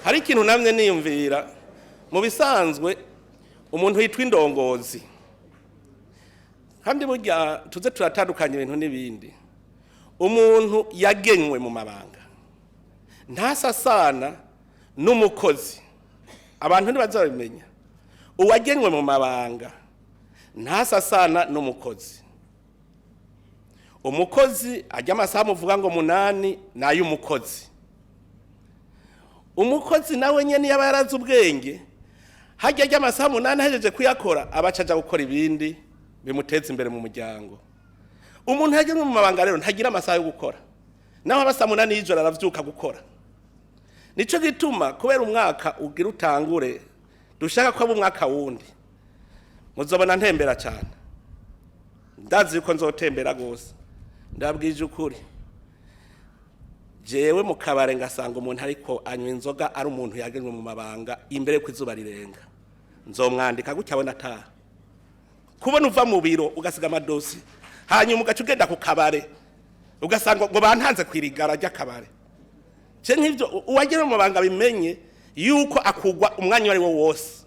Hari ikintu namye niyumvira. Mu bisanzwe umuntu yitwa indongozi, kandi burya tuze turatandukanya ibintu n'ibindi. Umuntu yagenywe mu mabanga ntasasana n'umukozi, abantu ntibazabimenya. Uwagenywe mu mabanga ntasasana n'umukozi. Umukozi ajya amasaha muvuga ngo 8 ni ay'umukozi. Umukozi nawe nyene yaba yarazi ubwenge, hajya ajya amasaha 8, ahejeje kuyakora aba aca aja gukora ibindi bimuteza imbere mu muryango. Umuntu yagenywe mu mabanga rero ntagira amasaha yo gukora, naho aba saa 8 y'ijoro aravyuka gukora. Nico gituma kubera umwaka ugira utangure, dushaka ko aba umwaka wundi, muzobona ntembera cyane. Ndazi yuko nzotembera gose. Ndabwije ukuri, jewe mu kabare ngasanga umuntu ariko anywa inzoga ari umuntu yagenywe mu mabanga, imbere yuko izuba rirenga nzomwandika gutya abona ataha. Kubona uva mu biro ugasiga amadosi, hanyuma ugaca ugenda ku kabare, ugasanga ngo bantanze kwirigara ry'akabare ce nk'ivyo, uwagenywe mu mabanga bimenye yuko akugwa umwanya uwo ari wo wose.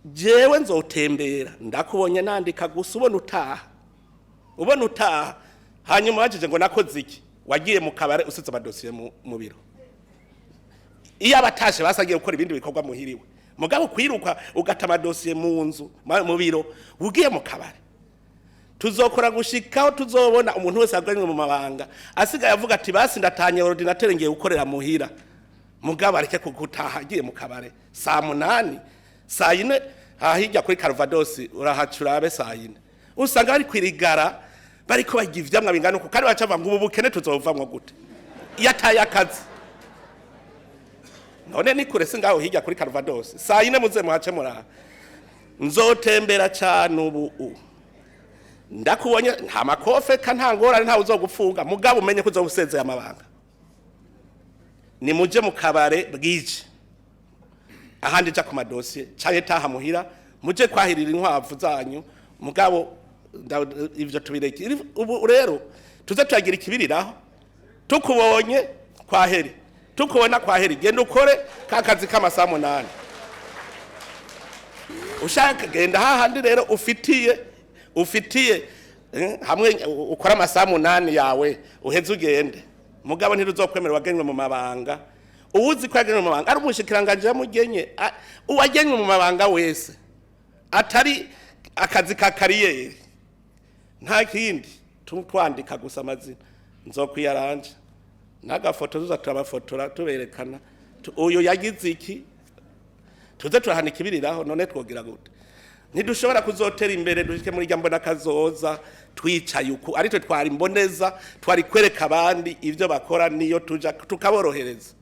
Jewe nzotembera, ndakubonye nandika gusa, ubona utaha, ubona utaha, hanyuma wajije ngo nakoze iki? Wagiye mu kabare usize amadosiye mu biro. Iyo abatashe basagiye gukora ibindi bikorwa muhiriwe, mugabo kwiruka ugata amadosiye mu nzu, mu biro, ugiye mu kabare. Tuzokora gushikaho tuzobona umuntu wese agenywe mu mabanga asigaye avuga ati: "Basi ndatanye ordinateur, ngiye gukorera muhira." Mugabo areke kugutaha agiye mu kabare saa 8, saa 4. Hahijya kuri Calvados urahaca urabe, saa 4 usanga bari kwirigara, bariko barya ivyamwa bingana uku, kandi baca ngo ubu bukene tuzovamwo gute iyo ataye akazi? None ni kure, si ngaho hirya kuri Calvados? Saa 4 muze muhace muraha. Nzotembera cane. Ubu ndakubonye, nta makofe ka, nta ngorane, ntawe uzogufunga, mugabo umenye ko uzoba usezeye amabanga. Nimuje mu kabare bwije, ahandi ja ku madosiye, canke taha muhira, muje kwahirira inkwavu zanyu. Mugabo ivyo tubireke. Ubu rero tuze turagira ikibiriraho: tukubonye kwaheri, tukubona kwaheri, genda ukore ka kazi k'amasaha 8. Ushaka genda hahandi rero ufitiye, hamwe ukora amasaha 8 yawe, uheze ugende. Mugabo ntiruzokwemera wagenywe mu mabanga. Uwuzi ko yagenywe mu mabanga ari umushikiranganje yamugenye, uwagenywe mu mabanga wese atari akazi ka carrière, nta kindi, twandika gusa amazina. Nzokwiyaranje n'agafoto, tuza turabafotora tuberekana, uyu yagize iki, tuze turahana ikibiriraho. None twogira gute? Ntidushobora kuzotera imbere dushike muri rya mbona kazoza twicaye uku. Aritwe twari imboneza, twari kwereka abandi ibyo bakora, niyo tuja tukaborohereza.